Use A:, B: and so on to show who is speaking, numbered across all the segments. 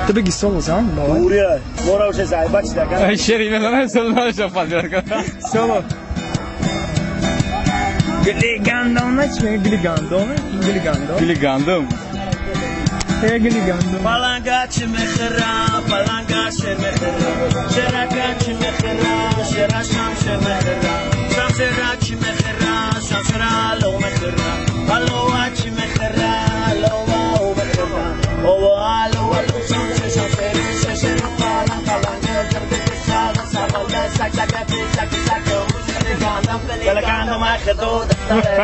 A: Ту беги соло зан, давай.
B: Урия, мора уже заебать даган.
C: Шери мезанам, соло наша подбирка.
A: Соло. Гли гандом, чӣ мега гли гандом? Гли гандом.
C: Гули гандум.
A: Э, гли гандом.
B: Паланга чи мехра, паланга шер мехра. Шерака чи мехра, шера шам шер мехра. Шам шера чи мехра, шам шера ало мехра. Ало чи мехра, ало о мехра. О ало ало шам шер шам шер шер шер палан паланга герде сала сала сак сак сак сак. Пелегандам ахедо дахтаре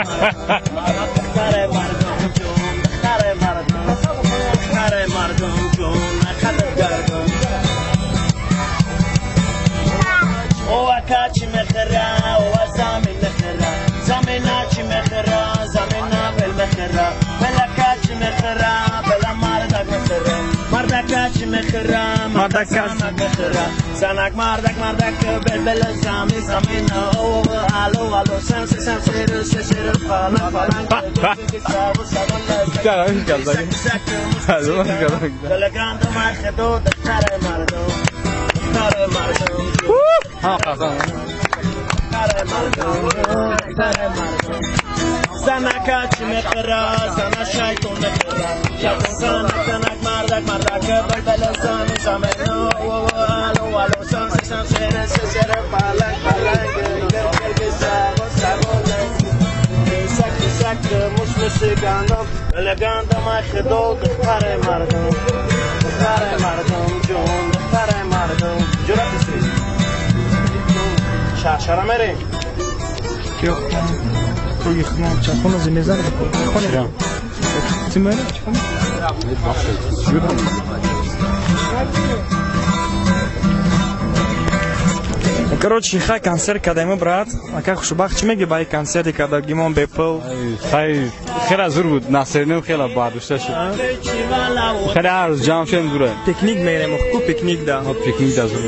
B: мардум, мардум ҷон, дахтаре мардум, дахтаре мардум ҷон, ахадат гардум. Ова чи мехра, ова замин мехра, замина чи мехра, замина бел мехра, белака чи мехра, бела мардак мехра, мардака чи мехра,
A: Мардака.
B: Мардак мехра, занак мардак мардак бел бел зами замина, ова ало ало сам сам сер сер сер фала фала. Пелегандам ахедо дахтаре мардум, дахтаре мардум.
C: Ҳа, қасам.
B: Занака чи мехра, зана шайтон мехра. Шайтон занак, занак, мардак, мардак, бел зами замено. Ало, ало, сам, сам, сере, сере, палак, палак, гер, гер, саго, саго, сак, сак, муш, муш, гандам, гандам, ахедо, духтаре мардум, духтаре мардум, ҷон, духтаре мардум. Ҷурат исти? Шаршара мерем.
A: Ё, круги хунам, чахона зимезан. Хона. Ти мене? Чахона? Короче, хай концерт кадаемо, брат. Ака хушбахт, чӣ меги ба ин концерти кадагимон бепул?
C: Хай, хеле зур буд. Насриним хеле бардошта шуд. Хеле ҳар рӯз ҷамъ шудем, зуре.
A: Пикник мерем, ку пикник да.
C: Мо пикник да зур.